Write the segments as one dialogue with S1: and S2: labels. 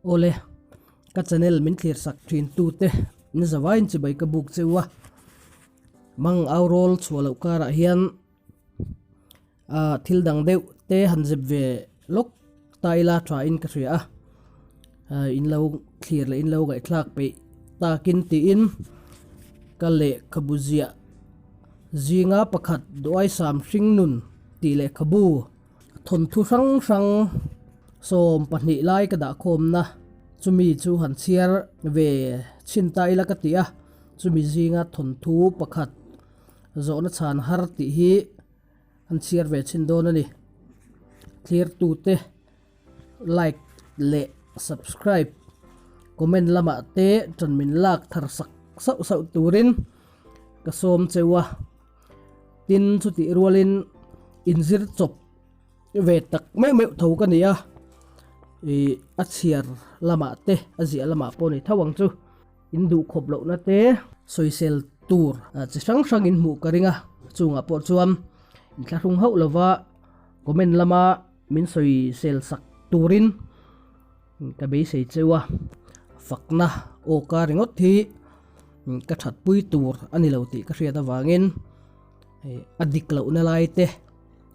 S1: Awle, ka channel min thlir sak thin tute in zavaiin chibai ka buk cheu a, mang au rawl chhuah loh karah hian ah thil dang deuh te han zep ve lawk ta ila tha in ka hria a, ah in lo thlir leh in lo ngaihthlak peih takin tiin ka lehkhabu ziah zinga pakhat Duaisam Hringnun tih lehkhabu Thawnthu hrang hrang 12 lai ka dah khawmna chumi chu han chhiar ve chhin ta ila ka ti a, chumi zinga thawnthu pakhat zawhna chhan har tih hi an chhiar ve chhin dawn a ni. Thlirtute like leh subscribe comment lamah te tan min lak thar sak sauh sauh turin ka sawm cheu a. Tin, chutih rualin inzir chawp ve tak meuh meuh tho ka ni a, ih a chhiar lamah te a ziah lamah pawh ni tho ang chu in duh khawp lohna te sawisel tur chi hrang hrang in hmuh ka ring a, chungah pawh chuan inthlahrung hauh lova comment lama min sawisel sak turin ka beisei cheu a, fakna awka ringawt hi. Ka thatpui tur a ni lo tih ka hriat avangin a dik lohna lai te,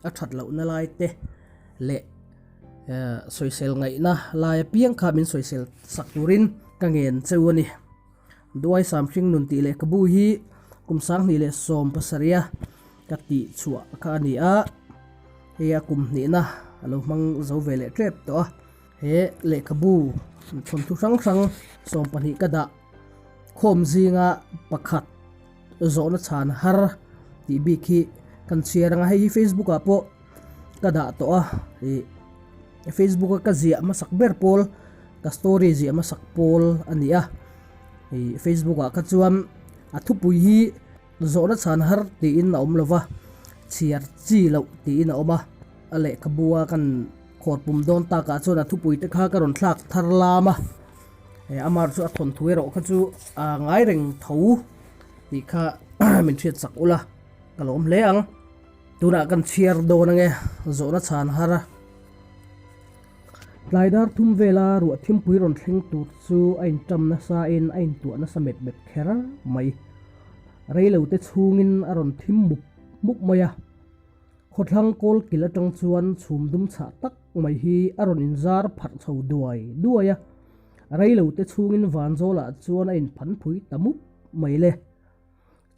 S1: a that lohna lai te leh sawisel ngaihna lai apiang kha min sawisel sak turin ka ngen cheu a ni. Duai Samhring nun tih lehkhabu hi kum 2017 a ka tih chhuah kha a ni a, hei a kum hnihna a lo hmang zo ve leh tep tawh a. He lehkhabu thawnthu hrang hrang 12 ka dah. Khawm zinga pakhat zawhna chhan har tih bik hi kan chhiar ang a, hei hi Facebook ah pawh ka dah tawh a, ih Facebook a ka ziah hmasak ber pawl ka story ziah hmasak pawl a ni a, ih Facebook ah kha chuan a thupui hi zawhna chhan har tiin a awm lo va, chhiar chi loh tiin a awm a, a lehkhabu a kan khawr pum dawn takah chuan a thupui te kha ka rawn thlak thar lam a. He amar chu a thawnthu erawh kha chu a ngai reng tho tih kha min hriat sak ula ka lawm hle ang. Tunah kan chhiar dawn ange zawhna chhan har a. Tlai dar thum vela ruah thimpui rawn thleng tur chu a inṭam nasa in a intuah nasa mep mep kher mai. Reilo te chhungin a rawn thim mup mup mai a. Khawthlang kawl kil atang chuan chhum dum chhah tak mai hi a rawn inzar pharh chho duai duai a, reilo te chhungin vanzawlah chuan a inphan phui ta mup mai le.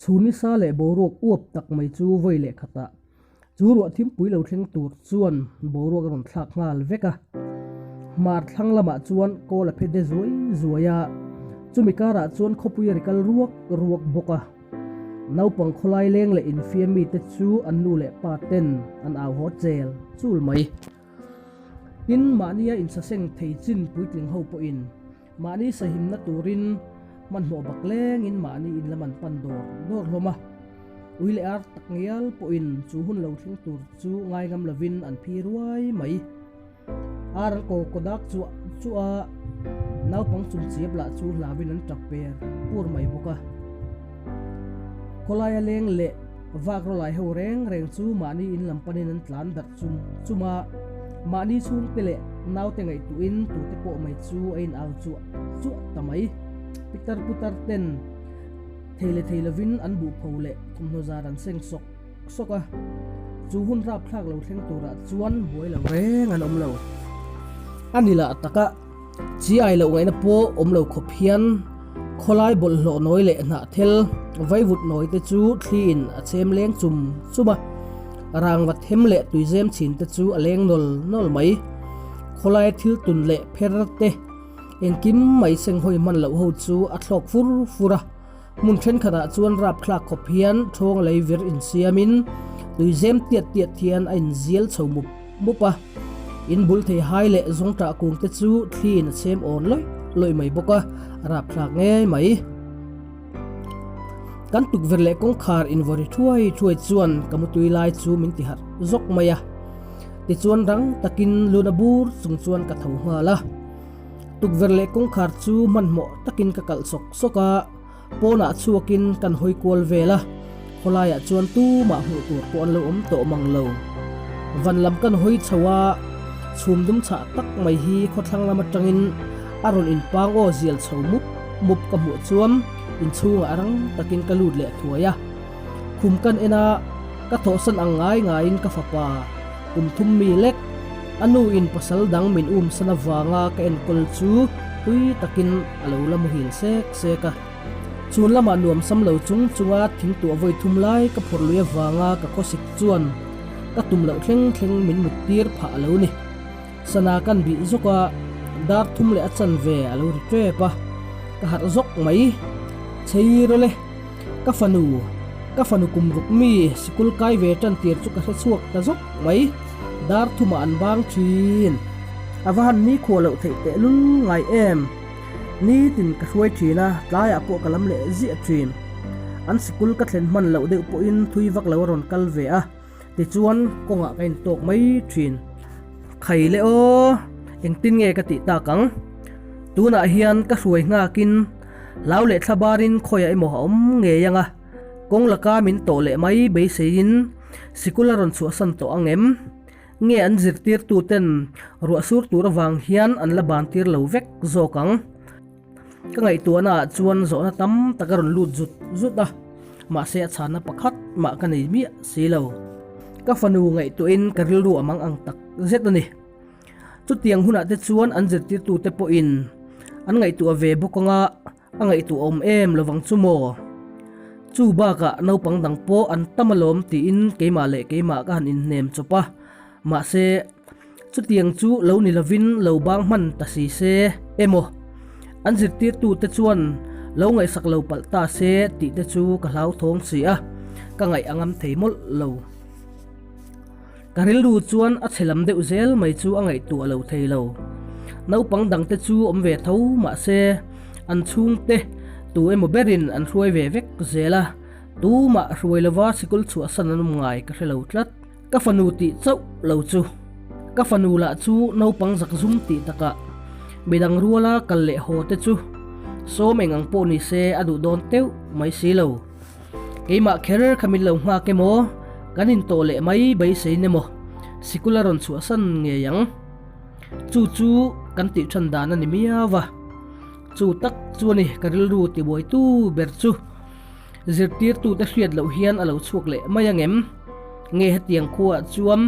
S1: Chhun nisa leh boruak uap tak mai chu vawi leh khatah chu ruah thimpui lo thleng tur chuan boruak a rawn thlak nghal vek a. Hmar thlang lamah chuan kawl a phe de zuai zuai a, chumi karah chuan khawpui a ri kal ruak ruak bawk a. Naupang khawlai leng leh infiam mite chu an nu leh pa ten an au haw chel chul mai. Tin, mahnia insaseng thei chin puitling ho pawhin mahni sahimna turin hmanhmawh bak lengin mahni in lam an pan dawr dawr hlawm a. Ui leh ar tak ngial pawhin chu hun lo thleng tur chu ngai ngam lovin an phi ruai mai. Ar an ko kaw dak chuah chuah a, naupang chung chiap lah chu hlauin an tap per pur mai bawk a. Khawlaia leng leh vak rawlai ho reng reng chu mahni in lam panin an tlan darh chum chum a, mahni chhungte leh naute ngaihtuhin tute pawh mai chu a in au chuah chuah ta mai. Pitar putar ten thei leh thei lovin an buhpho leh thawmhnaw zar an seng sawk. Sawk a, chu hun rapthlak lo thleng turah chuan buai lo reng an awm lo. A ni lah taka chi ai loh ngaihna pawh awm lo khawp hian khawlai bawlhhlawh nawi leh hnahthel vaivut nawi te chu thliin a chhem leng chum chum a, rangva them leh tuizem chhin te chu a leng nawl nawl mai. Khawlai thil tun leh pher te engkim mai senghawi hman loh ho chu a thlawk fur fur a. Hmun thenkhatah chuan rapthlak khawp hian thawng lei vir insiamin tuizem tiat tiat hian a inzial chho mup mup a. In bul thei hai leh zawngṭah kung te chu thliin a chhem awn lawih lawih mai bawk a, a rapthlak ngei mai. Kan tukverh leh kawngkhar invawri thuai thuai chuan ka mutui lai chu min ti harh zawk mai a. Tichuan rang takin luna bur chung chuan ka tho nghal a. Tukverh leh kawngkhar chu hmanhmawh takin ka kalh sawk sawk a, pawnah chhuakin kan hawi kual vel a, khawlaiah chuan tumah hmuh tur pawh an lo awm tawh mang lo. Van lam kan hawi chho a, chhum dum chhah tak mai hi khawthlang lam atangin A rawn inpang aw zial chho mup mup ka hmuh chuan inchhungah rang takin ka lut leh thuai a. Khum kan en a, ka thawhsan ang ngai ngaiin ka fapa kum thum mi lek, a nu in pasal dang min umsan avanga ka enkawl chu tui takin a lo la muhil sek sek a. Chhun lamah nuam sam lo chung chunga thing tuah vawi thum lai ka phawrh lui avanga ka khawsik chuan ka tum loh thleng thleng min mut tir phah a lo ni. Sana kan bih zawk a, dar thum leh a chanve a lo ri tep a, ka harh zawk mai. Chei rawle, ka fanu, ka fanu kum ruk mi sikul kai ve tan tir chu ka hre chhuak ta zawk mai, dar thumah an bang thin. A va han ni khuah loh theih teh lul ngai em? Nitin ka hruai thin a, tlaiah pawh ka lam leh ziah thin. An sikul ka thlen hman loh deuh pawhin thui vak lo a rawn kal ve a. Tichuan kawngah ka intawk mai thin. Khai le aw, engtin nge ka tih tak ang? Tunah hian ka hruai nghakin hlau leh thla barin khawiah emaw a awm ngei ang a, kawng laka min tawh leh mai beiseiin sikul a rawn chhuahsan tawh ang em? Nge an zirtirtuten ruah sur tur avang hian an la bantir lo vek zawk ang? Ka ngaihtuahna ah chuan zawhna tam tak a rawn lut zut zut a, mahse a chhanna pakhat mah ka nei miah si lo. Ka fanu ngaihtuahin ka rilru a mang ang tak zet a ni. Chutiang hunah te chuan an zirtirtute pawhin an ngaihtuah ve bawk anga a ngaihtuah awm em lovang chu maw? Chu bakah naupang dang pawh an tam alawm tiin keimah leh keimah ka han inhnem chawp a, mahse, Chutiang chu lo ni lovin lo bang hman ta si se emaw, an zirtirtute chuan lo ngaihsak lo palh ta se tih te chu ka hlauthawng si a, ka ngaih a ngam thei mawlh lo. Ka rilru chuan a chhe lam deuh zel mai chu a ngaihtuah lo thei lo. Naupang dangte chu awm ve tho mahse an chhungte tu emaw berin an hruai ve vek zel a, tumah hruai lova sikul chhuahsan an awm ngai ka hre lo tlat. Ka fanu tih chauh lo chu. Ka fanu lah chu naupang zak zum tih takah midang ruala kal leh haw te chu sawm eng ang pawh ni se a duh dawn teuh mai si lo. Keimah kher kha min lo nghak emaw, kan intawh leh mai beisein emaw sikul a rawn chhuahsan ngei ang. Chu chu kan tih than dan a ni miau va. Chu tak chu a ni ka rilru tibuaitu ber chu. Zirtirtute hriat loh hian a lo chhuak leh mai ang em? Nge hetiang khuaah chuan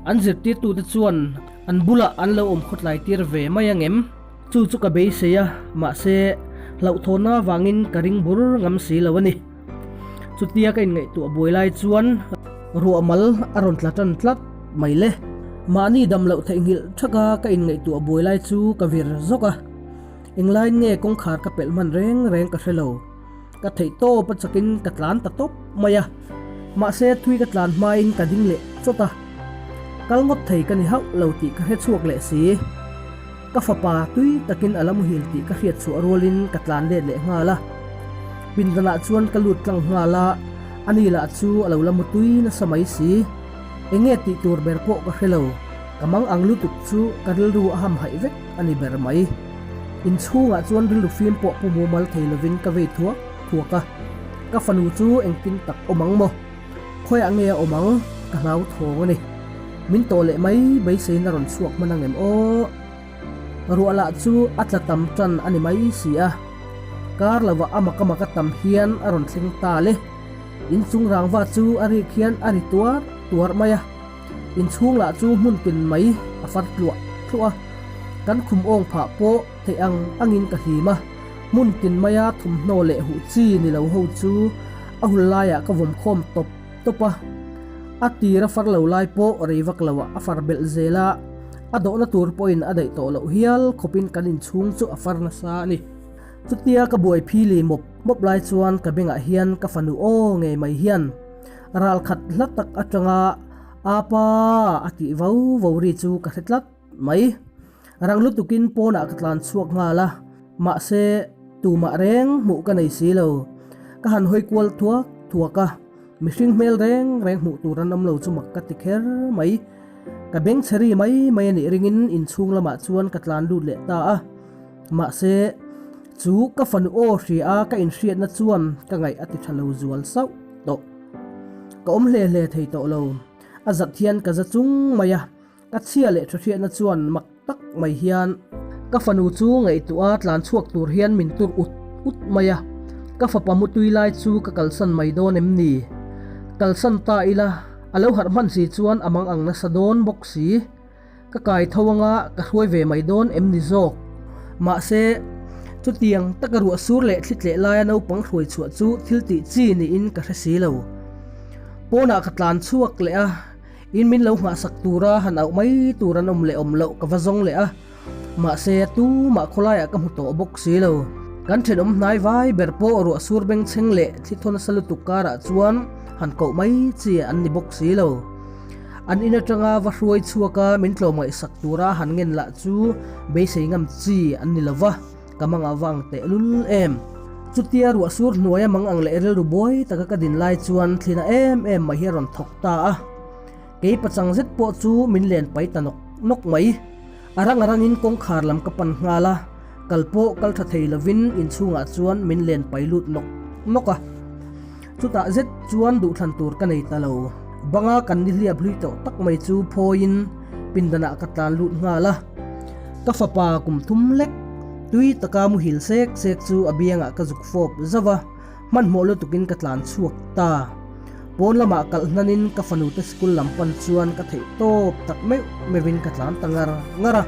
S1: an zirtirtute chuan an bulah an lo awm khawtlai tir ve mai ang em? Chu chu ka beisei a, mahse hlauhthawnna avangin ka ring bur ngam si lo a ni. Chutia ka inngaihtuah buai lai chuan ruah mal a rawn tla tan tlat mai le. Mahni dam loh theihnghilh thaka ka inngaihtuah buai lai chu ka vir zawk a, englaiin nge kawngkhar ka pelh hman reng reng ka hre lo. Ka theih tawp a chakin ka tlan ta tawp mai a, mahse thui ka tlan hmain ka ding leh chawt a, kal ngawt thei ka ni hauh lo tih ka hre chhuak leh si. Ka fapa tui takin a la muhil tih ka hriat chhuah rualin ka tlan let leh nghal a, pindanah chuan ka lut tlang nghal a, ani lah chu a lo la mu tui nasa mai si. Enge tih tur ber pawh ka hre lo, ka mang ang lutuk chu ka rilru a hamhaih vek a ni ber mai. Inchhungah chuan rilru fim pawh pu mumal thei lovin ka vei thuak thuak a, ka fanu chu engtin tak awm ang maw? Khawiah nge a awm ang? Ka hlau thawng a ni. Min tawh leh mai beiseina rawn chhuak hman ang em aw? Ruah lah chu a tla tam tan a ni mai si a, kar lovah a mak a mak a tam hian a rawn thleng ta le. Inchung rangva chu a rik hian a ri tuar tuar mai a. Inchhung lah chu hmun tin mai a far tluah tluah a, kan khum awng phah pawh theih ang angin ka hlim a, hmun tin maia thawmhnaw leh huh chi ni lo ho chu a hul laiah ka vawm khawm tawp tawp a, a tir a far lo lai pawh rei vak loah a far belh zel a, a dawhna tur pawhin a daih tawh loh hial khawpin kan inchhung chu a far nasa a ni. Chutia ka buai phili mawp mawp lai chuan ka bengah hian ka fanu aw ngei mai hian Ral khat hla tak atanga Apa a tih vo vo ri chu ka hre tlat mai. Rang lutukin pawnah ka tlan chhuak nghal a, mahse tumah reng hmuh ka nei si lo. Ka han hawi kual thuak thuak a, mihring hmel reng reng hmuh tur an awm lo chu mak ka ti kher mai. Ka beng chhe ri mai mai a nih ringin inchhung lamah chuan ka tlan lut leh ta a, mahse chu ka fanu aw hria a ka inhriatna chuan ka ngaih a ti tha lo zual sauh tawh. Ka awm hle hle thei tawh lo. A zat hian ka za chung mai a, ka chhia leh tha hriatna chuan mak tak mai hian. Ka fanu chu ngaihtuah a tlan chhuak tur hian min tur ut ut mai a, ka fapa mutui lai chu ka kalsan mai dawn em ni? Kalsan ta ila, a lo harh hman si chuan a mang ang nasa dawn bawk si. Ka kai tho anga ka hruai ve mai dawn em ni zawk? Mahse, chutiang taka ruah sur leh thli tleh laia naupang hruai chhuah chu thil tih chi niin ka hre si lo. Pawnah ka tlan chhuak leh a, in min lo nghahsak tura han auh mai tur an awm leh awm loh ka va zawng leh a. Mahse, tumah khawlaiah ka hmu tawh bawk si lo. Kan thenawm hnai vai ber pawh ruah sur bengchheng leh thli thaw nasa lutuk karah chuan han koh mai chi an ni bawk si lo. An in atanga va hruai chhuaka min tlawmngaihsak tura han ngen lah chu beisei ngam chi an ni lo va, ka mang a vang tehlul em. Chutia ruah sur hnuaia mang ang leh rilru buai taka ka din lai chuan thlina em em mai hi a rawn thawk ta a. Kei pachang zet pawh chu min len pai ta nawk nawk mai. A rang a rangin kawngkhar lam ka pan nghal a, kal pawh kal tha thei lovin inchhungah chuan min len pai lut nawk nawk a. Chutah zet chuan duhthlan tur ka nei ta lo. Banga kan nihliap hlui tawh tak mai chu phawiin pindanah ka tlan lut nghal a. Ka fapa kum thum lek tui taka muhil sek sek chu a biangah ka zuk fawp zauh a, hmanhmawh lutukin ka tlan chhuak ta. Pawn lamah kalh hnanin ka fanute school lam pan chuan ka theih tawp tak meuh meuhin ka tlan ta ngar ngar a.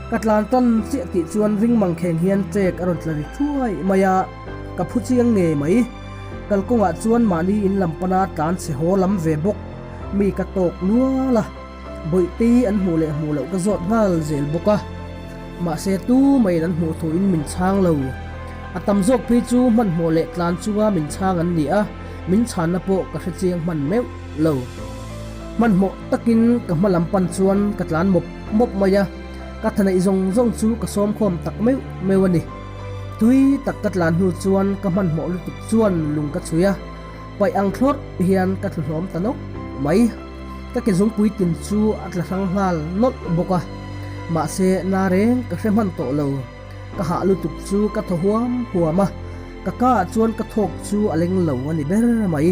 S1: Ka tlan tan chiah tih chuan ring mangkheng hian trek a rawn tla ri thuai mai a, ka phu chiang ngei mai. Kalkawngah chuan mahni in lam pana tlan chhe haw lam ve bawk mi ka tawk nual a, Bawihtei an hmuh leh hmuh loh ka zawt nghal zel bawk a. Mahse tu maiin an hmuh thuin min chhang lo. A tam zawk phei chu hmanhmawh leh tlan chunga min chhang an ni a, min chhanna pawh ka hre chiang hman meuh lo. Hmanhmawh takin ka hma lam pan chuan ka tlan mawp mawp mai a, ka thaneih zawng zawng chu ka sawmkhawm tak meuh meuh a ni. Tui tak ka tlan hnu chuan ka hmanhmawh lutuk chuan lung ka chhui a, paih ang thlawrh hian ka tlu hlawm ta nawk mai. Ka ke zungpui tin chu a tla hrang nghal nawlh bawk a, mahse na reng ka hre hman tawh lo. Ka hah lutuk chu ka thaw huam huam a, ka ka ah chuan ka thawk chu a leng lo a ni ber mai.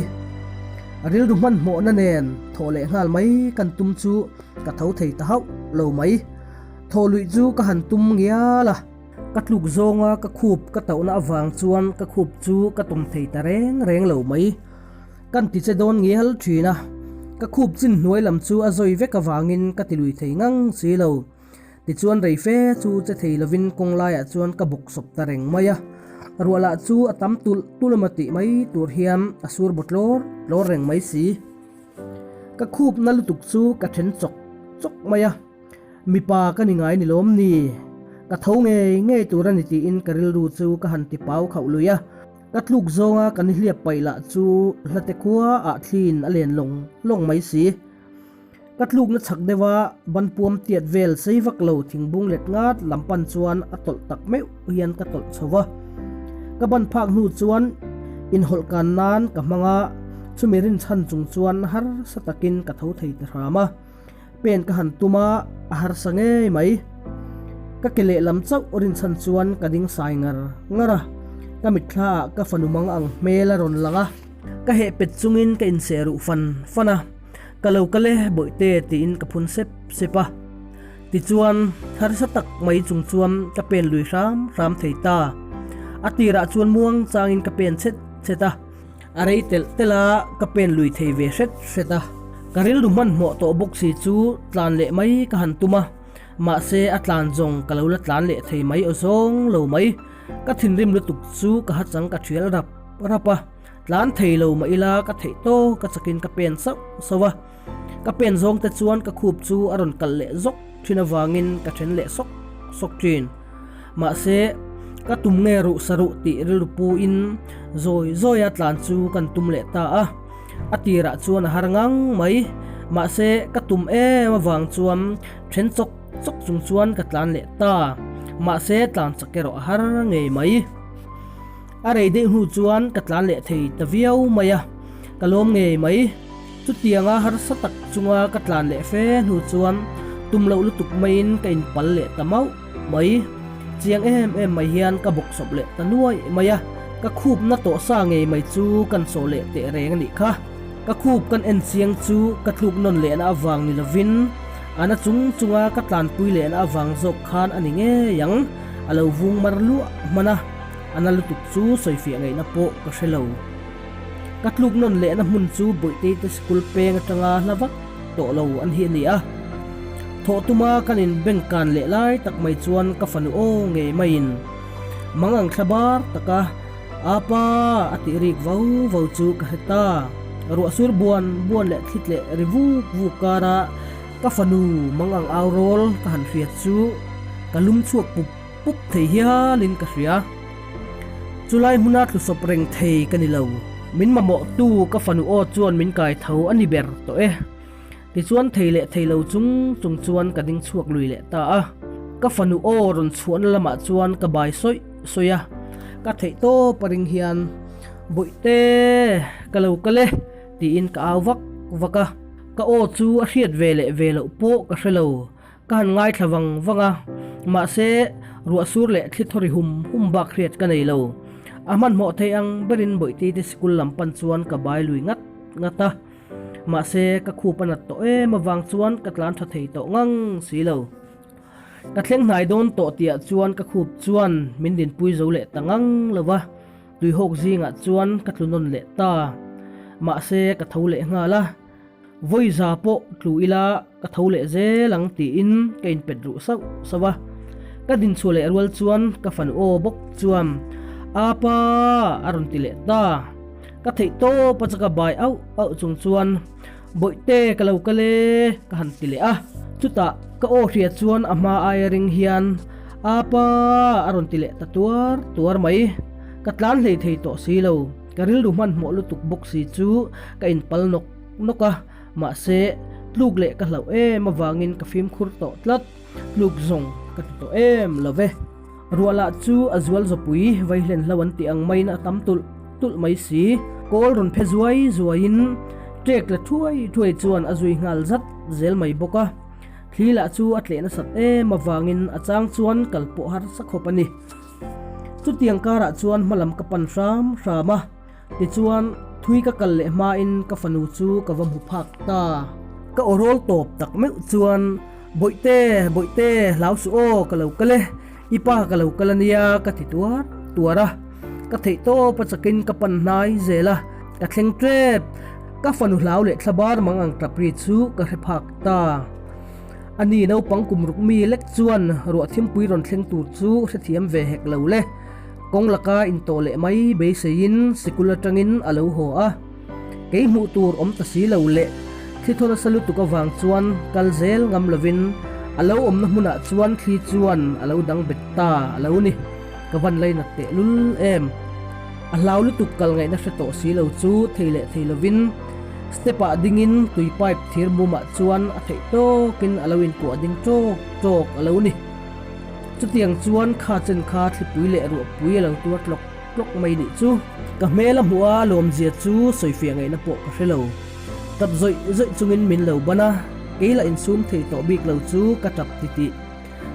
S1: Rilru hmanhmawhna nen thawh leh nghal mai kan tum chu ka tho thei ta hauh lo mai. Thawh luih chu ka han tum ngial a. Ka tluk zawnga ka khup ka tauhna avang chuan ka khup chu ka tum thei ta reng reng lo mai. Kan ti che dawn ngial thin a, ka khup chin hnuai lam chu a zawi vek avangin ka ti lui thei ngang si lo. Tichuan rei fe chu che thei lovin kawng laiah chuan ka bawk sawp ta reng mai a, ruah lah chu a tam tulh tulh emaw tih mai tur hian a sur baw tlawr tlawr reng mai si. Ka khup na lutuk chu ka then chawk chawk mai a, mipa ka ni ngai ni lawm ni? Ka tho ngei ngei tur a ni tiin ka rilru chu ka han ti pau khauh lui a. Ka tluk zawnga kan hliap paih lah chu hlate khua ah thlin a len lawng lawng mai si. Ka tlukna chhak deuha banpuam tiat vel sei vak lo thingbung let ngat lam pan chuan a tawlh tak meuh hian ka tawlh chho va. Ka ban phak hnu chuan inhawlh kan nan ka hmang a, chumi rinchhan chung chuan harsa takin ka tho thei ta hram a. Pen ka han tum a, a harsa ngei mai. Ka ke lehlam chauh rinchhan chuan ka ding sai ngar ngar a, ka mitthla ah ka fanu mang ang hmel a rawn lang a. Ka heh pet chungin ka inseh ruh fan fan a, ka lo kal e bawihte tiin ka phun sep sep a. Tichuan, harsa tak mai chung chuan ka pen lui hram hram thei ta. A tirah chuan muang changin ka pen chhet chhet a. A rei telh telh a, ka pen lui thei ve hret hret a. Ka rilru hmanhmawh tawh bawk si chu tlan leh mai ka han tum a, mahse a tlan zawng ka lo la tlan leh thei mai aw zawng lo mai. Ka thinrim lutuk chu ka hachang ka thial rap rap a, tlan thei lo mah ila ka theih tawk ka chakin ka pen sauh sauh a. Ka pen zawng te chuan ka khup chu a rawn kalh leh zawk thin avangin ka then leh sawk sawk thin. Mahse, ka tum nge ruh sa ruh tih rilru pu in zawi zawia tlan chu kan tum leh ta a. A tirah chuan a har ngang mai. Mahse, ka tum em avang chuan then chawk chawk chung chuan ka tlan leh ta. Mahse, tlan chak erawh a har ngei mai. A rei deuh hnu chuan ka tlan leh thei ta viau mai a, ka lawm ngei mai. Chutianga harsa tak chunga ka tlan leh fe hnu chuan tum loh lutuk maiin ka inpal leh ta mauh mai. Chiang em em mai hian ka bawk sawp leh ta nuai mai a, ka khup na tawh sa ngei mai chu kan sawh leh teh reng a nih kha. Ka khup kan en chiang chu ka tluk nawn lehna avang ni lovin A na chung chunga ka tlanpui lehna avang zawk khan a ni ngei ang, a lo vung mar luah hman a, a na lutuk chu sawifiah ngaihna pawh ka hre lo. Ka tluk nawn lehna hmun chu Bawihtei te sikul peng atanga hla vak tawh lo an hi a ni a. Thawh tuma kan in bank kan leh lai tak mai chuan ka fanu aw ngei maiin mang ang thla bar taka Apa! a tih rik vau vau chu ka hre ta. Ruah sur buan buan leh thli tleh ri vuk vuk kara ka fanu mang ang au rawl ka han hriat chu ka lum chhuak pup pup thei hialin ka hria. Chulai hmuna tlusawp reng thei ka ni lo. Min mamawhtu ka fanu aw chuan min kai tho a ni ber tawh e. Tichuan thei leh thei lo chung chung chuan ka ding chhuak lui leh ta a. Ka fanu aw rawn chhuahna lamah chuan ka bai sawih sawih a. Ka theih tawp a ring hian, Bawihte, ka lo kal e, tiin ka au vak vak a. Ka aw chu a hriat ve leh ve loh pawh ka hre lo. Ka han ngaithla vang vang a, mahse ruah sur leh thli thaw ri hum hum bak hriat ka nei lo. A hmanhmawh thei ang berin Bawihte te sikul lam pan chuan ka bai lui ngat ngat a. Mahse ka khup a nat tawh em avang chuan ka tlan tha thei tawh ngang si lo. Ka thleng hnai dawn tawh tihah chuan ka khup chuan min dinpui zo leh ta ngang lo va, tuihawk zingah chuan ka tlu nawn leh ta. Mahse ka tho leh nghal a. Vawiza pawh tlu ila ka tho leh zel ang tiin ka inpet ruh sauh sauh a. Ka dinchhuah leh rual chuan ka fanu aw bawk chuan Apa! a rawn ti leh ta. Ka theih tawp a chaka bai auh auh chung chuan Bawihte ka lo kal e ka han ti leh a. Chutah ka aw hria chuan a hma aia ring hian Apa! a rawn ti leh ta tuar tuar mai. Ka tlan hlei thei tawh si lo. Ka rilru hmanhmawh lutuk bawk si chu ka inpal nawk nawk a, mahse tluk leh ka hlauh em avangin ka fimkhur tawh tlat, tluk zawng ka ti tawh em lo ve. Ruah lah chu a zual zawpui vaihlen hlo an tih ang maiin a tam tulh tulh mai si. Kawl rawn phe zuai zuaiin ṭek la thuai thuai chuan a zui nghal zat zel mai bawk a, thli lah chu a tleh nasat em avangin a chang chuan kal pawh harsa khawp a ni. Chutiang karah chuan hmalam ka pan hram hram a, tichuan thui ka kal leh hmain ka fanu chu ka va hmu phak ta. Ka aw rawl tawp tak meuh chuan, Bawihte, Bawihte, hlau suh aw, ka lo kal e, i pa ka lo kal a nia ka ti tuar tuar a. Ka theih tawp a chakin ka pan hnai zel a, ka thleng tep. Ka fanu hlau leh thlabar mang ang tap ri chu ka hre phak ta. A ni naupang kum ruk mi lek chuan ruah thimpui rawn thleng tur chu hrethiam ve hek lo le. Kawng laka intawh leh mai beiseiin sikul atangin a lo haw a. Kei hmuh tur awm ta si lo le. Thli thaw nasa lutuk avang chuan kal zel ngam lovin a lo awmna hmunah chuan thli chuan a lo dang bet ta a lo ni. Ka van lainat tehlul em. A hlau lutuk kal ngaihna hre tawh si lo chu thei leh thei lovin Step ah dingin tui pipe thir mumah chuan a theih tawkin a lo inkuah ding tawk tawk a lo ni. Chutiang chuan kha chen kha thlipui leh ruahpui a lo tuar tlawk tlawk mai nih chu. Ka hmel a hmuh a lawmzia chu sawifiah ngaihna pawh ka hre lo. Tap zawih zawih chungin min lo ban a, kei lah insum thei tawh bik lo chu ka tap titih.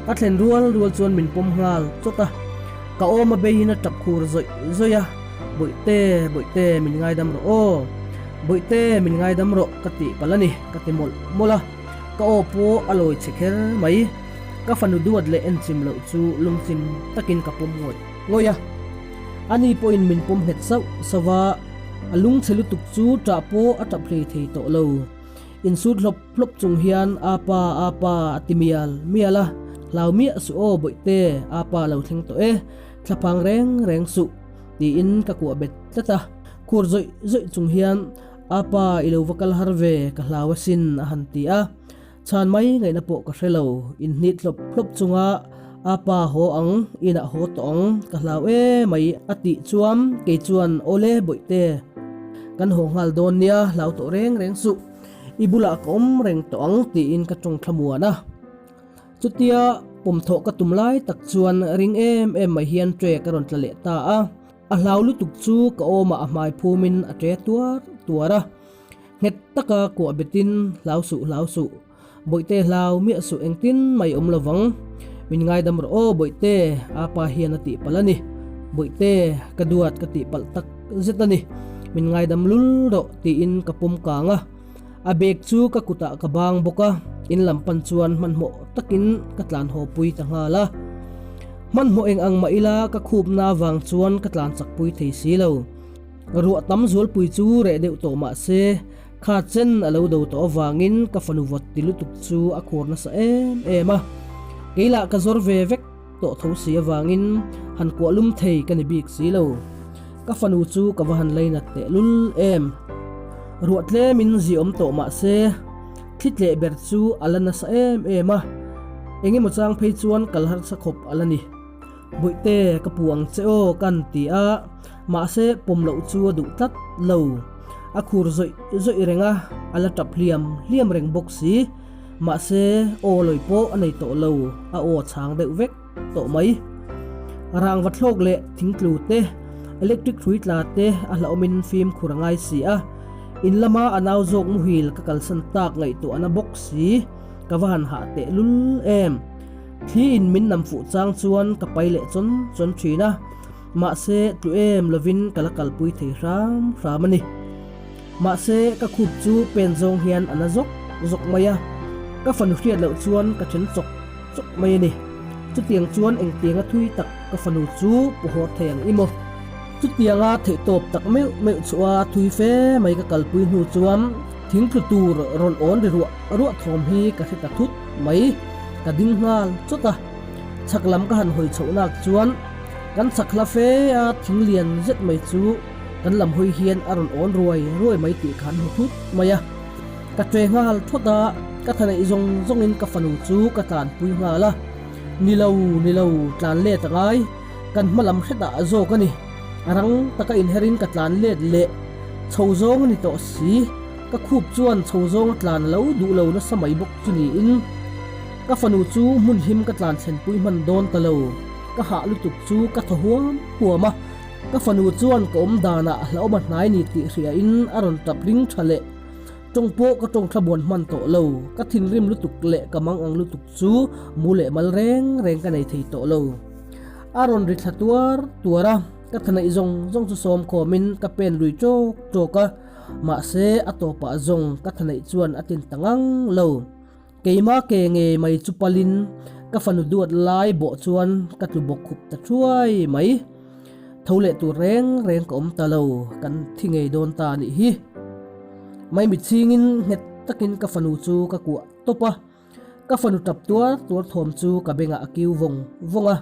S1: Ka thlen rual rual chuan min pawm nghal chawt a, ka awm a beiin a tap khur zawih zawih a, Bawihte, Bawihte min ngaidam rawh aw, Bawihte min ngaidam rawh ka tih palh a ni ka ti mawlh mawlh a, ka aw pawh a lawi chhe kher mai, ka fanu duat leh enchim loh chu lungchim takin ka pawm ngawih ngawih a, ani pawhin min pawm nghet sauh sauh a, a lungchhe lutuk chu ṭah pawh a ṭap hlei thei tawh lo. Insut hlawp hlawp chung hian Apa, apa a ti mial mial a, Hlau miah suh aw Bawihte, apa lo thleng tawh e, thlaphang reng reng suh, tiin ka kuah bet tlat a. Khur zawih zawih chung hian Apa i lo va kal har ve, ka hlau asin a han ti a. Chhan mai ngaihna pawh ka hre lo, inhnit hlawp hlawp chunga Apa haw ang, inah haw tawh ang, ka hlau e mai a tih chuan kei chuan Awle Bawihte, kan haw nghal dawn nia, hlau tawh reng reng suh, i bulah ka awm reng tawh ang tiin ka tawng thlamuan a. Chutia pawm thawh ka tum lai tak chuan ring em em mai hian ṭe ka rawn tla leh ta a, a hlau lutuk chu ka awmah a hmai phumin a ṭe tuar tuar a. Nghet taka kuah betin, Hlau suh, hlau suh. Bawihte hlau miah suh engtin mai awm lovang. Min ngaidam rawh aw Bawihte, apa hian a tih palh a ni. Bawihte, ka duat ka tih palh tak zet a ni. Min ngaidam lul rawh tiin ka pawm kang a. A bag chu ka kutah ka bang bawk a, in lam pan chuan hmanhmawh takin ka tlan haw pui ta nghal a. Hmanhmawh eng ang mah ila ka khupna avang chuan ka tlan chak pui thei si lo. Ruah tam zualpui chu reh deuh tawh mah se, kha chen a lo do tawh avangin ka fanu vawt ti lutuk chu a khur nasa em em a. Kei lah ka zawr ve vek tawh tho si avangin han kuah lum thei ka ni bik si lo. Ka fanu chu ka va han lainat teh lul em. Ruah tlemin zi awm tawh mah se, thli tleh ber chu a la nasa em em a, engemaw chang phei chuan kal harsa khawp a la ni. Bawihte, ka pu ang che aw ka han ti a, mahse pawm loh chu a duh tlat lo. A khur zawih zawih reng a, a la tap hliam hliam reng bawk si. Mahse aw lawi pawh a nei tawh lo, a aw a chhang deuh vek tawh mai. Rangva thlawk leh thingtlu te, electric hrui tla te a hlauhawmin fimkhur a ngai si a. In lama a nau zawk muhil ka kalsan tak ngaihtuahna bawk si, ka va han hah teh lul em. Thli in min nam fuh chang chuan ka pai leh chawn chawn thin a, mahse tlu em lovin ka la kalpui thei hram hram a ni. Mahse ka khup chu pen zawng hian a na zawk zawk mai a, ka fanu hriat loh chuan ka then chawk chawk mai a ni. Chutiang chuan engtianga thui tak ka fanu chu puhawr thei ang i maw? Chutianga theihtawp tak meuh meuh chhuah a thui fe mai ka kalpui hnu chuan thingtlu tur rawn awn ri ruah ruah thawm hi ka hre ta thut mai. Ka ding nghal chawt a, chhak lam ka han hawi chhoh nak chuan kan chhak hla fe a thing lian zet mai chu kan lam hawi hian a rawn awn ruai ruai mai tih kha an hmu thut mai a. Ka ṭe nghal thawt a, ka tha neih zawng zawngin ka fanu chu ka tlanpui nghal a. Ni lo, ni lo, tlan let a ngai, kan hma lam hretah a zawk a ni. A rang taka inherin ka tlan let leh chho zawng a ni tawh si. Ka khup chuan chho zawng a tlan lo duh lo nasa mai bawk chu niin ka fanu chu hmun him ka tlan thlenpui hman dawn ta lo. Ka hah lutuk chu ka thaw huam huam a, ka fanu chuan ka awm danah hlauhawm a hnai ni tih hriain a rawn tap ring tha leh. Tawng pawh ka tawng thla buan hman tawh lo, ka thinrim lutuk leh ka mang ang lutuk chu mu leh mal reng reng ka nei thei tawh lo. A rawn ri thla tuar tuar a, ka tha neih zawng zawng chu sawm khawmin ka pen lui tawk tawk a. Mahse, a tawpah zawng ka tha neih chuan a tin ta ngang lo. Keimah ke ngei mai chu palin ka fanu duat lai bawh chuan ka tlu bawk khup ta thuai mai. Tho leh tur reng reng ka awm ta lo, kan thi ngei dawn ta a nih hi. Maimi chhingin nghet takin ka fanu chu ka kuah tawp a. Ka fanu tap tuar tuar thawm chu ka bengah a kiu vawng vawng a,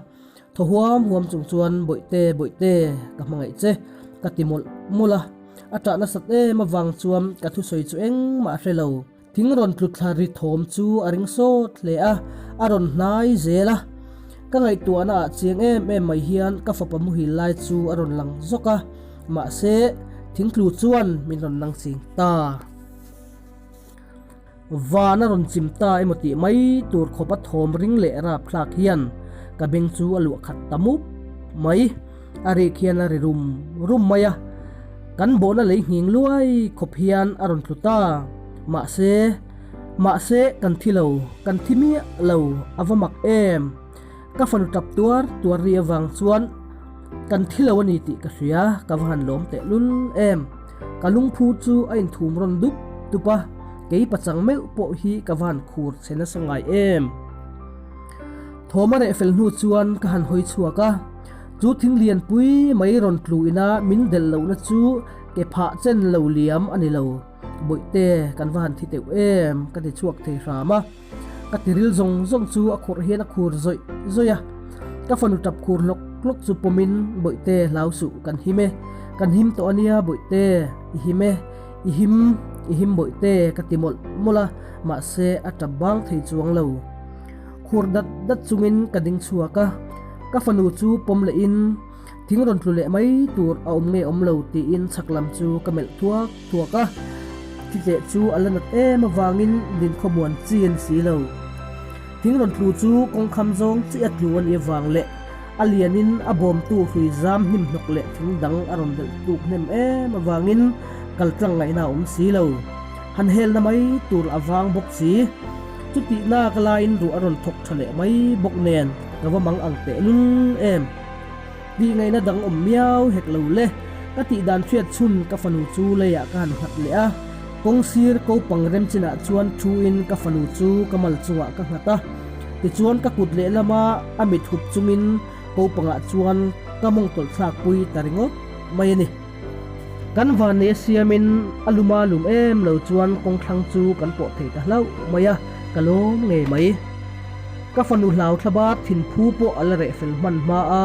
S1: thaw huam huam chung chuan Bawihte, Bawihte, ka hmangaih che, ka ti mawlh mawlh a. A ṭah nasat em avang chuan ka thusawi chu engmah a hre lo. Thing rawn tlu thla ri thawm chu a ring sawt hle a, a rawn hnai zel a. Ka ngaihtuahna ah chiang em em mai hian ka fapa muhil lai chu a rawn lang zawk a, mahse thingtlu chuan min rawn nang ching ta. Van a rawn chim ta emaw tih mai tur khawp a thawm ring leh rapthlak hian ka beng chu a luah khat ta mup mai. A rik hian a ri rum rum mai a, kan bawhna lei nghing luai khawp hian a rawn tlu ta. Mahse, mahse kan thi lo, kan thi miah lo, a va mak em! Ka fanu tap tuar tuar ri avang chuan kan thi lo a ni tih ka hria, ka va han lawm teh lul em. Ka lungphu chu a inthum rawn dup dup a, kei pachang meuh pawh hi ka va han khur chhe nasa ngai em. Thawm a reh fel hnu chuan ka han hawi chhuak a, chu thing lianpui mai rawn tlu ina min delh lohna chu ke phah chen lo liam a ni lo. Bawihte, kan va han thi teuh em, ka ti chhuak thei hram a. Ka tiril zawng zawng chu a khurh hian a khur zawih zawih a, ka fanu tap khur hlawk hlawk chu pawmin Bawihte hlau suh kan him e, kan him tawh a nia Bawihte, i him e, i him, i him Bawihte ka ti mawlh mawlh a, mahse a tap bang thei chuang lo. Khur dat dat chungin ka ding chhuak a, ka fanu chu pawm lehin thing rawn tlu leh mai tur a awm nge awm lo tiin chhak lam chu ka melh thuak thuak a, thi tleh chu a la nat em avangin din khawmuan chi a ni si lo. Thing rawn tlu chu kawngkham zawng chiah a tlu a nih avang leh a lianin a bawmtu hrui zam hnim hnawk leh thing dang a rawn delh tuk hnem em avangin kal tlang ngaihna a awm si lo. Han helna mai tur a vang bawk si. Chutihna ka laiin ruah a rawn thawk tha leh mai bawk nen ka va mang ang teh lul em. Tih ngaihna dang awm miau hek lo le. Ka tih dan hriat chhun ka fanu chu leiah ka han nghat leh a. Kawng sir ko pang rem chinah chuan thuin ka fanu chu ka mal chungah ka nghat a, tichuan ka kut lehlama a mit hup chungin ko pangah chuan ka mawng tawlh thlak pui ta ringawt mai a ni. Kan vanneih a siamin a luma lum em lo chuan kawng thlang chu kan pawh thei ta hlauh mai a, ka lawm ngei mai. Ka fanu hlau thlabar thinphu pawh a la reh fel hman hma a,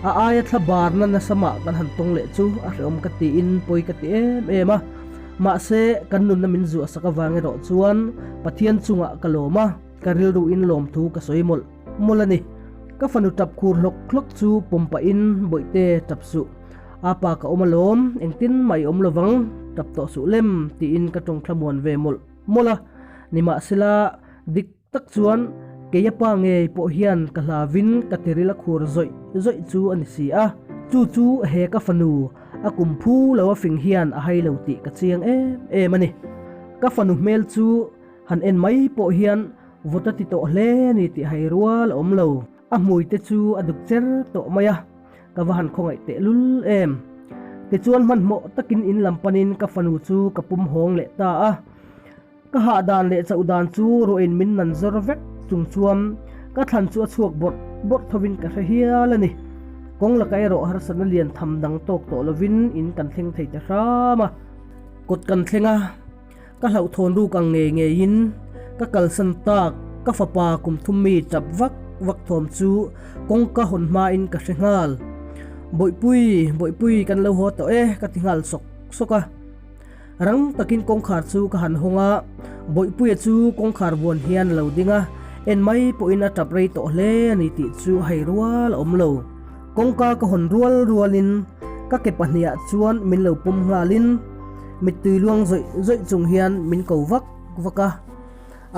S1: a aia thlabarna nasa mah kan han tawng leh chu a hrehawm ka tiin pawi ka ti em em a. Mahse, kan nunna min zuah sak avang erawh chuan Pathian chungah ka lawm a, ka rilruin lawmthu ka sawi mawlh mawlh a ni. Ka fanu tap khur hlawk hlawk chu pawm pahin Bawihte tap suh. A pa ka awm alawm, engtin mah i awm lovang, tap tawh suh lem tiin ka tawng thlamuan ve mawlh mawlh a. Nimahsela, dik tak chuan kei a pa ngei pawh hian ka hlavin ka tiril a khur zawih zawih chu a ni si a. Chu chu he ka fanu a kum phu lo a fing hian a hai lo tih ka chiang em em a ni. Ka fanu hmel chu han en mai pawh hian vawt a ti tawh hle a ni tih hai rual a awm lo. A hmui te chu a duk cher tawh mai a, ka va han khawngaih teh lul em. Tichuan hmanhmawh takin in lam panin ka fanu chu ka pum hawng leh ta a. Ka hah dan leh chauh dan chu ruahin min nan zawr vek chung chuan ka thlan chu a chhuak bawrh bawrh thovin ka hre hial a ni. Kawng laka erawh harsatna lian tham dang tawk tawh lovin in kan thleng thei ta hram a. Kawt kan thleng a. Ka hlauhthawn ruk ang ngei ngeiin ka kalsan tak ka fapa kum thum mi tap vak vak thawm chu kawngka hawn hmain ka hre nghal. Bawihpui, Bawihpui kan lo haw tawh e ka ti nghal sawk sawk a. Rang takin kawngkhar chu ka han hawng a, Bawihpuia chu kawngkhar vuan hian a lo ding a, en mai pawhin a tap rei tawh hle a ni tih chu hei rual a awm lo. Kawngka ka hawn rual rualin ka ke pahniah chuan min lo pawm nghalin, Mittui luang zawih zawih chung hian min ko vak vak a,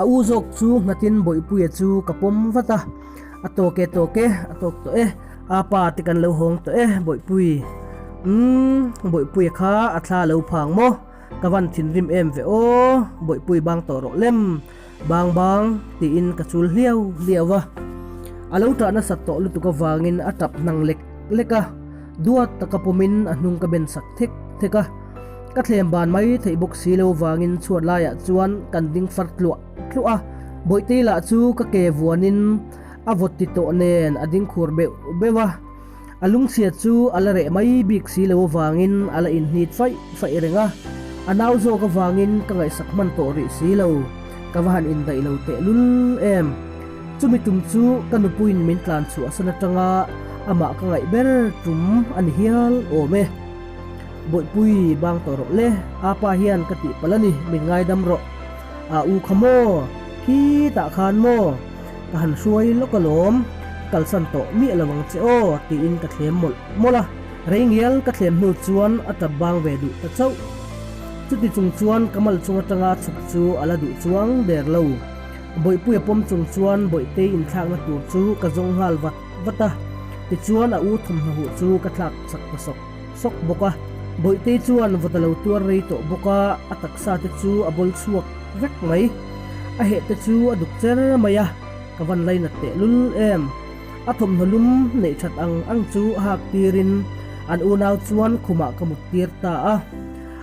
S1: a u zawk chu nghatin Bawihpuia chu ka pawm vat a, A tawk e tawk e, a tawk tawh e, a pa te kan lo hawng tawh e Bawihpui. Umm, Bawihpuia kha a thla lo phang maw? Ka van thinrim em ve aw, Bawihpui bang tawh rawh lem, bang bang tiin ka chul hliau hliau a. A lo tah nasat tawh lutuk avangin a tap hnang lek lek a, duat taka pawmin a hnung ka ben sak thek thek a. Ka thlem ban mai theih bawk si lo vangin chhuat laiah chuan kan ding far tluah tluah a, Bawihtei lah chu ka ke vuanin a vawt ti tawh nen a ding khur beuh beuh a, a lungchhia chu a la reh mai bik si lo avangin a la inhnit faih faih reng a, a nau zawk avangin ka ngaihsak hman tawh rih si lo, ka va han indaih lo tehlul em. Chumi tum chu ka nupuiin min tlan chhuahsan atanga amah ka ngaih ber tum a ni hial awm e. Bawihpui bang tawh rawh le, apa hian ka tih palh a ni, min ngaidam rawh. A u kha maw? Khitah khan maw? Ka han hruai lawk alawm, ka kalsan tawh miah lo ang che aw tiin ka thlem mawlh mawlh a. Rei ngial ka thlem hnu chuan a tap bang ve duh ta chauh. Chuti chung chuan ka mal chung atanga chhuk chu a la duh chuang der lo. Bawihpuia pawm chung chuan Bawihtei inthlakna tur chu ka zawng nghal vat vat a, tichuan a u thawmhnaw huh chu ka thlak chak ta sawk sawk bawk a. Bawihtei chuan vawt a lo tuar rei tawh bawk a, a taksa te chu a bawl chhuak vek mai. A heh te chu a duk cher mai a, ka van lainat tehlul em. A thawmhnaw lum neih that ang ang chu a hak tirin an unau chuan khumah ka mut tir ta a.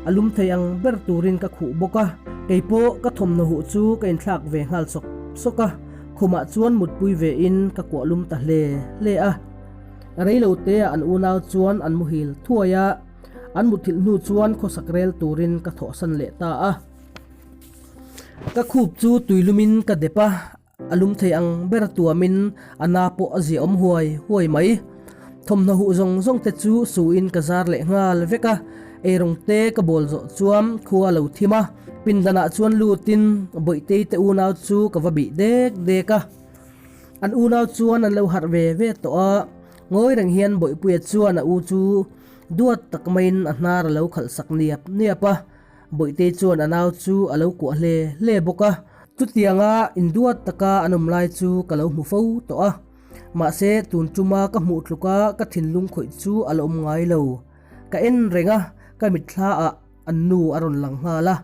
S1: A lum thei ang ber turin ka khuh bawk a, kei pawh ka thawmhnaw huh chu ka inthlak ve nghal sawk sawk a, khumah chuan mutpui ve in ka kuah lum ta hle hle a. Rei lo te ah an unau chuan an muhil thuai a, an muthilh hnu chuan khawsak rel turin ka thawhsan leh ta a. Ka khup chu tuilumin ka dep a, A lum thei ang ber tuamin a na pawh a ziahawm huai huai mai. Thawmhnaw huh zawng zawng te chu suin ka zar leh nghal vek a, eirawng te ka bawl zawh chuan khua a lo thim a, pindanah chuan lutin Bawihtei te unau chu ka va bih dek dek a. An unau chuan an lo harh ve ve tawh a, ngawi reng hian Bawihpuia chuan a u chu duat tak maiin a hnar a lo khalh sak niap niap a. Bawihtei chuan a nau chu a lo kuah hle hle bawk a, chutianga induat taka an awm lai chu ka lo hmu fo tawh a, mahse tun tuma ka hmuh tluka ka thinlung khawih chu a la awm ngai lo. Ka en reng a, ka mitthla ah an nu a rawn lang nghal a,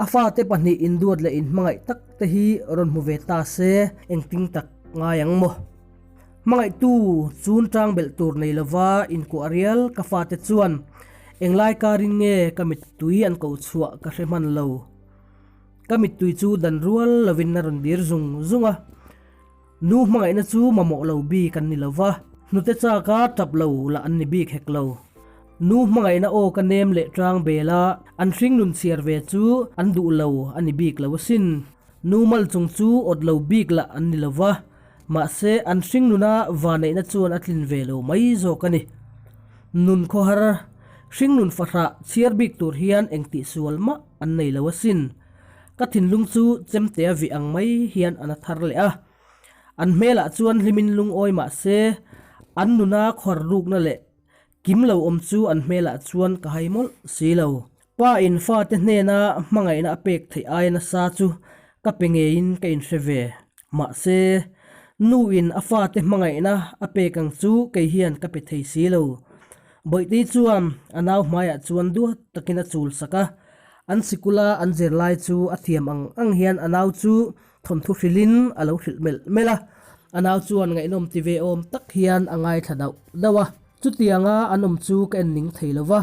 S1: a fate pahnih induat leh inhmangaih tak te hi rawn hmu ve ta se engtin tak ngai ang maw? Hmangaihtu chun tang belh tur nei lova inkuah rial ka fate chuan. Englai karin nge ka mittui an koh chhuah ka hre hman lo. Ka mittui chu dan rual lovin a rawn dir zung zung a. Nu hmangaihna chu mamawh lo bik an ni lo va, hnute chaka tap lo lah an ni bik hek lo. Nu hmangaihna aw ka nem leh tang bel a, an hringnun chhiar ve chu an duh lo a ni bik lo asin. Nu mal chung chu awt lo bik lah an ni lo va, mahse an hringnuna vaneihna chuan a tlin ve lo mai zawk a ni. Nun khawhar, hringnun fahrah chhiar bik tur hian engtih sual mah an nei lo asin. Ka thinlung chu chemtea vih ang mai hian a na thar leh a. An hmelah chuan hlimin lungawi mah se, an nuna khuar rukna leh kim lo awm chu an hmelah chuan ka hai mawlh si lo. Pa in fate hnena hmangaihna a pek theih aia nasa chu ka pe ngeiin ka inhre ve. Mahse, nu in a fate hmangaihna a pek ang chu kei hian ka pe thei si lo. Bawihtei chuan a nau hmaiah chuan duat takin a chul sak a, An sikula an zirlai chu a thiam ang ang hian a nau chu thawmthu hrilhin a lo hrilh melh melh a, a nau chuan ngaihnawm ti ve awm tak hian a ngaithla dauh dauh a. Chutianga an awm chu ka en ning thei lo va,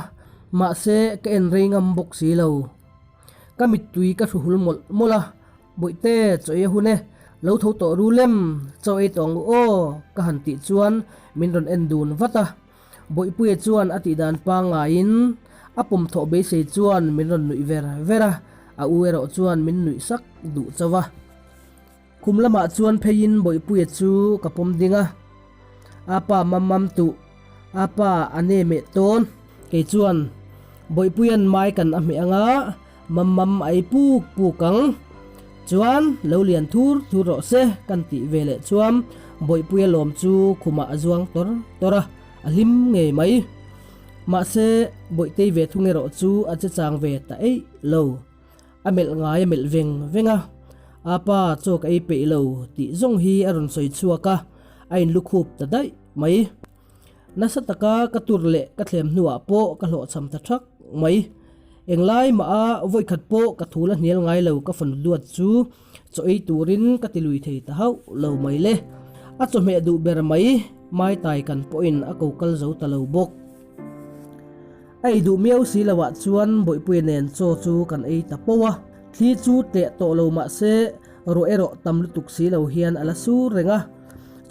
S1: mahse ka en rei ngam bawk si lo. Ka mittui ka hru hul mawlh mawlh a, Bawihte, chaw ei a hun e, lo tho tawh ru lem, chaw ei tawh ang u aw, ka han tih chuan min rawn en dun vat a. Bawihpuia chuan a tihdan pangngaiin a pawm thawh beisei chuan min rawn nuih ver ver a, a u erawh chuan min nuih sak duh chauh a. Khum lamah chuan pheiin Bawihpuia chu ka pawm ding a, A pa mam mam tuh, a pa a ne meh tawn. Kei chuan Bawihpuia'n mai kan a hmeh anga mam mam a ei puk puk ang. Chuan lo lian thur thur rawh se kan tih ve leh chuan Bawihpuia lawm chu khumah a zuang tawr tawr a, a hlim ngei mai. Mahse Bawihtei ve thung erawh chu a che chang ve ta eih lo. A melh ngai a melh veng veng a, A pa chaw ka ei peih lo tih zawng hi a rawn sawi chhuak a, a inlukhup ta daih mai. Nasa taka ka tur leh ka thlem hnuah pawh ka hlawhchham ta thak mai. Englai mah a vawikhat pawh ka thul a hnial ngai lo ka fanu duat chu chaw ei turin ka ti lui thei ta hauh lo mai le. A chawhmeh duh ber mai mai tai kan pawhin a ko kal zo ta lo bawk. A ei duh miau si loah chuan Bawihpuia nen chaw chu kan ei ta poh a. Thli chu tleh tawh lo mah se ruah erawh tam lutuk si lo hian a la sur reng a.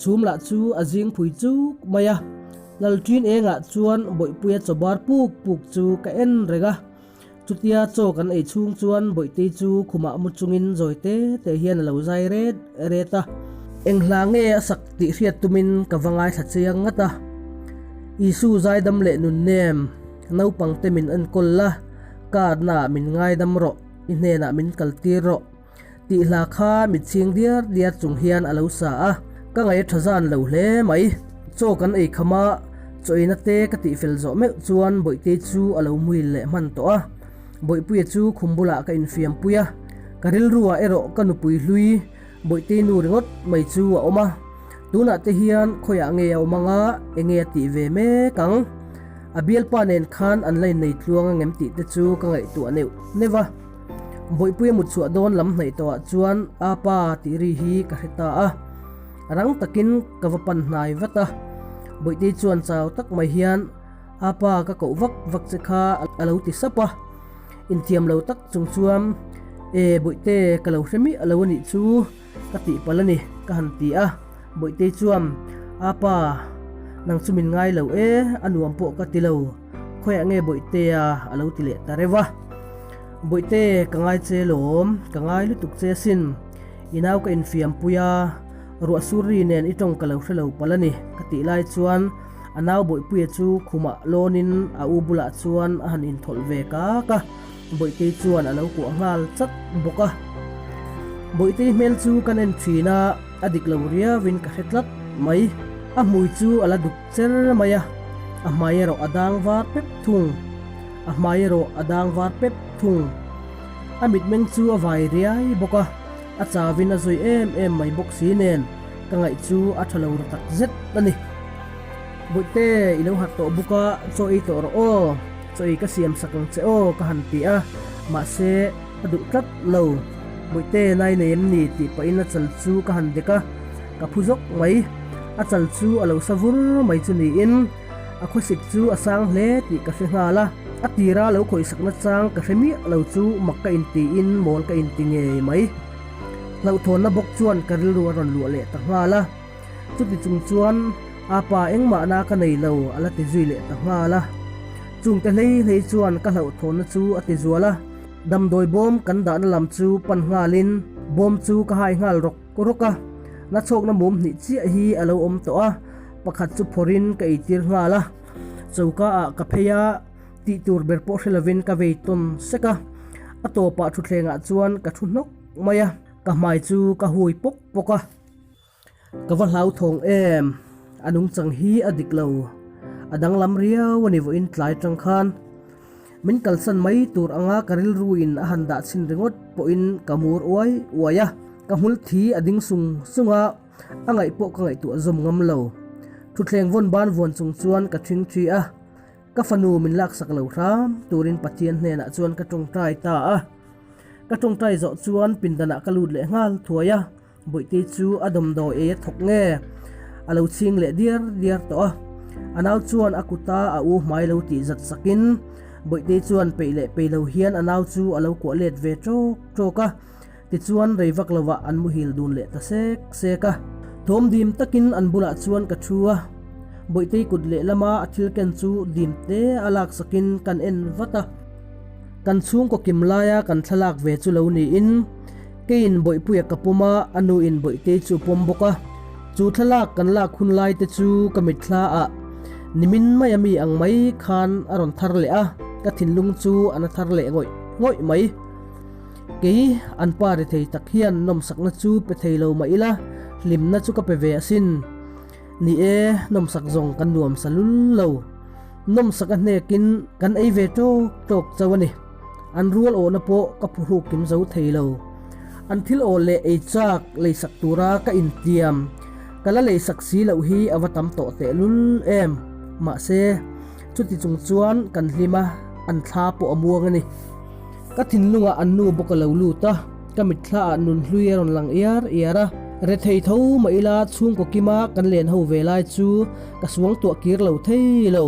S1: Chhum lah chu a zing phui chuk mai a, Lalṭin engah chuan Bawihpuia chaw bar puk puk chu ka en reng a. Chutia chaw kan ei chhung chuan Bawihtei chu khumah mu chungin zawi te te hian a lo zai ret ret a. Eng hla nge a sak tih hriat tumin ka va ngaithla chiang ngat a. Isu zaidam leh nunnem, naupangte min enkawl la, karnaah min ngaidam rawh, i hnenah min kaltir rawh. Tih hla kha mit chhing diar diar chung hian a lo sa a, ka ngaih a tha zan lo hle mai. Chaw kan ei kham a, chaw eina te ka tih fel zawh meuh chuan Bawihtei chu a lo muil leh hman tawh a. Bawihpuia chu khum bulah ka infiam pui a, ka rilruah erawh ka nupui hlui Bawihtei nu ringawt mai chu a awm a. Tunah te hian khawiah nge a awm anga, enge a tih ve mek ang? A bialpa nen khan an la innei tluang angem tih te chu ka ngaihtuah neuh neuh a. Bawihpuia mut chhuah dawn lam hnaih tawhah chuan a pa tih ri hi ka hre ta a, rang takin ka va pan hnai vat a. Bawihtei chuan chau tak mai hian a pa ka koh vak vak che kha a lo ti sap a, inthiam lo tak chung chuan E Bawihte ka lo hre miah lo a nih chu ka tih palh a ni ka han ti a. Bawihtei chuan a pa nang chu min ngai lo e, a nuam pawh ka ti lo. Khawiah nge Bawihtea a lo ti leh ta reuh a. Bawihte, ka ngai che lawm, ka ngai lutuk che asin. I nau ka infiam pui a, ruah sur ri nen i tawng ka lo hre lo palh a ni, ka tih lai chuan a nau Bawihpuia chu khumah lawnin a u bulah chuan a han inthawlh ve kak a, Bawihtei chuan a lo kuah nghal chat bawk a. Bawihtei hmel chu kan en thin a, a dik lo riauin ka hre tlat mai. A hmui chu a la duk cher mai a, a hmai erawh a dang var pep thung. A hmai erawh a dang var pep thung. A mitmeng chu a vai riai bawk a, a chauin a zui em em mai bawk si nen ka ngaih chu a tha lo ru tak zet a ni. Bawihte, i lo harh tawh bawk a, chaw ei tawh rawh aw, chaw ei ka siam sak ang che aw ka han ti a, mahse a duh tlat lo. Bawihte, nai nei em ni tih pahin a chal chu ka han dek a, ka phu zawk mai. A chal chu a lo sa vur mai chu niin, A khawsik chu a sang hle tih ka hre nghal a. A tira lo khawihsakna chang ka hre miah lo chu mak ka intiin mawl ka inti ngei mai. Hlauhthawnna bawk chuan ka rilru a rawn luah leh ta nghal a. Chuti chung chuan a pa engmahna ka nei lo a la ti zui leh ta nghal a. Chungte hlei hlei chuan ka hlauhthawnna chu a ti zual a. Damdawi bawm kan dahna lam chu pan nghalin bawm chu ka hai nghal rawk rawk a. Nachhawkna mum hnih chiah hi a lo awm tawh a, pakhat chu phawrhin ka eitir nghal a. Choka ah ka phei a, tih tur ber pawh hre lovin ka vei tawn sek a. A tawpah thutthlengah chuan ka thu hnawk mai a, ka hmai chu ka hui pawk pawk a. Ka va hlauthawng em? A nungchang hi a dik lo. A danglam riau a ni vawiin tlai tang khan. Min kalsan mai tur anga ka rilruin a han dah chhin ringawt pawhin ka mur uai uai a. Ka hmul thi a ding sung sung a, a ngaih pawh ka ngaihtuah zawm ngam lo. Thutthleng vawn ban vuan chung chuan ka ṭhing ṭhi a. Ka fanu min laksak lo hram turin Pathian hnenah chuan ka ṭawngṭai ta a. Ka ṭawngṭai zawh chuan pindanah ka lut leh nghal thuai a. Bawihte chu a dawmdawi ei a thawk nge? A lo chhing leh diar diar tawh a. A nau chuan a kuta a u hmai lo tih zat sakin Bawihte chuan peih leh peih lo hian a nau chu a lo kuah let ve ṭawk ṭawk a. Tichuan rei vak lovah an muhil dun leh ta sek sek a. Thawm dim takin an bulah chuan ka ṭhu a. Bawihte kut lehlama a thil ken chu dim te a lak sakin kan en vat a. Kan chhungkaw kim laia kan thlalak ve chu lo niin Keiin Bawihpuia ka pawm a, a nuin Bawihtei chu a pawm bawk a. Chu thlalak kan lak hun lai te chu ka mitthla ah nimin mai a mi ang mai khan a rawn thar leh a, ka thinlung chu a na thar leh ngawih ngawih mai. Kei an pa ri thei tak hian nawmsakna chu pe thei lo mah ila, hlimna chu ka pe ve asin. Ni e, nawmsak zawng kan nuam sa lul lo. Nawmsak a hnekin kan ei ve tawk tawk chauh a ni. An rual awhna pawh ka phuhruk kim zo thei lo. An thil aw leh ei chak leisak tura ka intiam ka la leisak si loh hi a va tam tawh tehlul em. Mahse, chuti chung chuan kan hlim a, an thla pawh a muang a ni. Ka thinlungah an nu bawk a lo lut a, ka mitthlaah nunhlui a rawn lang iar iar a. Rethei tho mah ila chhungkaw kima kan len ho ve lai chu ka suangtuah kir lo thei lo.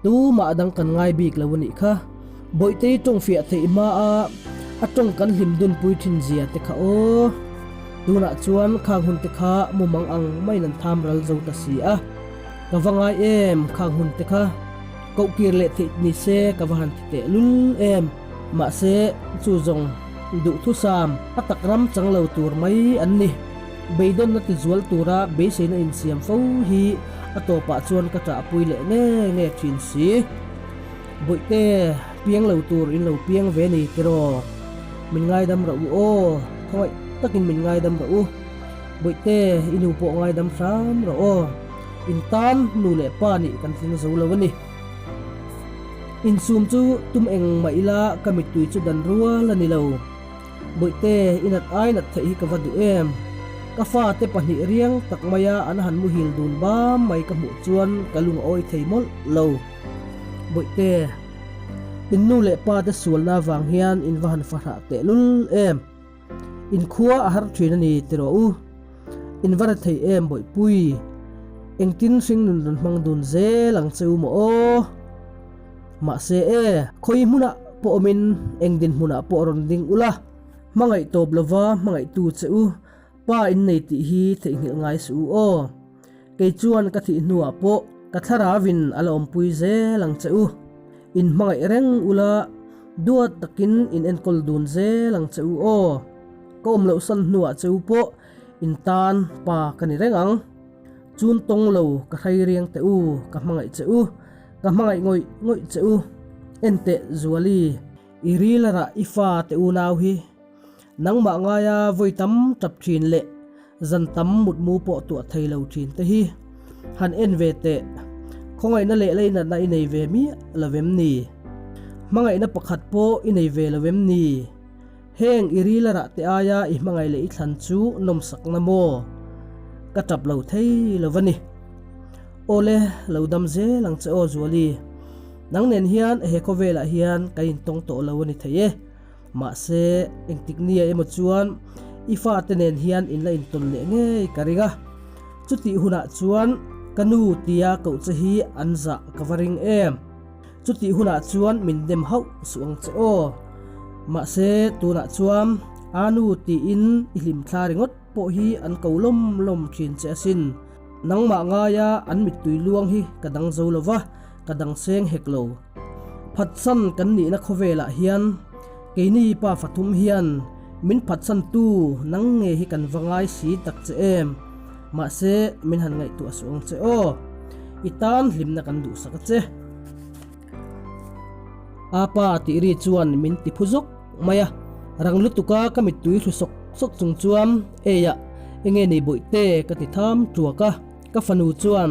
S1: Tumah dang kan ngai bik lo a nih kha. Bawihtei tawng fiah theih hma a a tawng kan hlim dunpui thin zia te kha aw. Tunah chuan khang hun te kha mumang ang maiin an tham ral zo ta si a. Ka va ngai em khang hun te kha. Koh kir leh theih ni se ka va han ti teh lul em. Mahse chu zawng duhthusam a tak ram chang lo tur mai an ni. Beidawnna tizual tura beiseina insiam fo hi a tawpah chuan ka ṭahpui leh nge nge ṭhin si. Bawihte, piang lo tur in lo piang ve ni tiraw? Min ngaidam rah u aw, khawngaih takin min ngaidam rah u. Bawihte, i nu pawh ngaidam hram rah aw. In tan nu leh pa nih kan tling zo lo a ni. Insum chu tum eng mah ila ka mittui chu dan rual a ni lo. Bawihte, i nat ai nat theih hi ka va duh em? Ka fate pahnih riang tak maia an han muhil dun bam mai ka hmuh chuan ka lung a awi thei mawlh lo. Bawihte, in nu leh pa te sualna avang hian in va han fahrah tehlul em? In khua a har thin a ni ti rawh u. In va rethei em Bawihpui? Engtin hringnun rawn hmang dun zel ang che u maw aw? Mahse e, khawi hmunah pawh awmin eng dinhmunah pawh rawn ding ula, hmangaih tawp lova hmangaihtu che u Pa in nei tih hi theihnghilh ngai suh u aw. Kei chuan ka thih hnuah pawh ka thlarauin a la awmpui zel ang che u. In hmangaih reng ula, duat takin in enkawl dun zel ang che u aw. Ka awm loh san hnuah che u pawh in tan Pa ka ni reng ang. Chun tawng lo ka hrei riang teh u, ka hmangaih che u. Ka hmangaih ngawih ngawih che u. Enteh Zuali, i ril a rah i fa te unau hi. Nangmah ngaia vawi tam tap thin leh zan tam mutmu pawh tuah thei lo thin te hi han en ve teh. Khawngaihna leh leinatna i nei ve miah lo vem ni? Hmangaihna pakhat pawh i nei ve lo vem ni? Heng i ril a rah te aia i hmangaih leh i thlan chu nawmsakna maw? Ka tap lo thei lo va ni. Awle, lo dam zel ang che aw Zuali. Nang nen hian he khawvelah hian ka intawng tawh lo a ni thei e. Mahse, engtik nia emaw chuan i fate nen hian in la intawn leh ngei ka ring a. Chutih hunah chuan ka nu tia koh che hi an zah ka va ring em. Chutih hunah chuan min dem hauh suh ang che aw. Mahse, tunah chuan Anu tiin i hlimthla ringawt pawh hi an ko lawm lawm thin che asin. Nangmah ngaia an mittui luang hi ka dang zo lo va, ka dang seng hek lo. Phatsan kan nihna khawvelah hian keini pa fathum hian min phatsantu nang nge hi kan va ngai si tak che em? Mahse, min han ngaihtuah suh ang che aw. I tan hlimna kan duhsak a che. A pa tih ri chuan min ti phu zawk mai a, rang lutuka ka mittui hlu sawk sawk chung chuan Eiah, enge nei bawihte ka ti tham tuak a, ka fanu chuan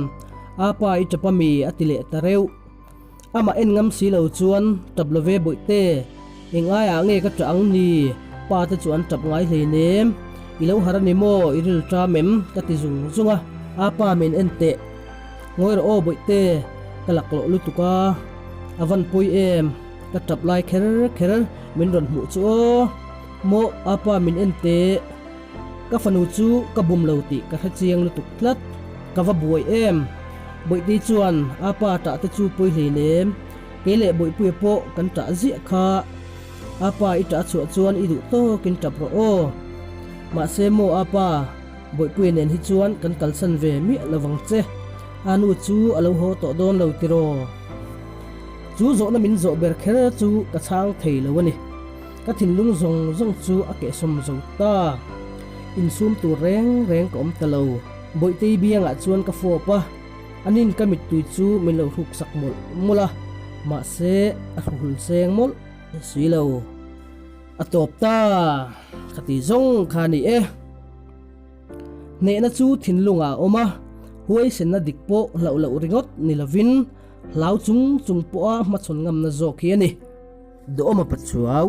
S1: A pa i tap ami a ti leh ta reuh. Amah en ngam si lo chuan tap lo ve bawihte, eng aiah nge ka tah ang ni, pa te chu an tap ngai hleinem, i lo har a ni maw, i ril ṭam em? ka ti zung zung a, A pa min en teh. Ngawi rawh aw bawihte, ka laklawh lutuk a, a van pawi em, ka tap lai kher kher min rawn hmuh chu aw, maw apa min en teh, ka fanu chu ka bum lo tih ka hre chiang lutuk tlat, ka va buai em, Bawihte chuan apa tah te chu pawi hleinem, kei leh Bawihpuia pawh kan tah ziah kha, apa i tah chhuah chuan i duh tawkin tap rawh aw, mahse maw apa, Bawihpuia nen hi chuan kan kalsan ve miah lo vang che. A nu chu a lo haw tawh dawn lo tiraw? Chu zawhna min zawh ber kher chu ka chhang thei lo a ni. Ka thinlung zawng zawng chu a kehsawm zo ta. Insum tur reng reng ka awm ta lo. Bawihtei biangah chuan ka fawp a, anin ka mittui chu min lo hruksak mawlh mawlh a, mahse a hruhul seng mawlh si lo. A tawp ta ka ti zawng kha a ni e. Hnehna chu thinlungah a awm a, huaisenna dik pawh hlauh loh ringawt ni lovin hlau chung chung pawha hmachhawn ngamna zawk hi a ni. Duhawma Pachuau.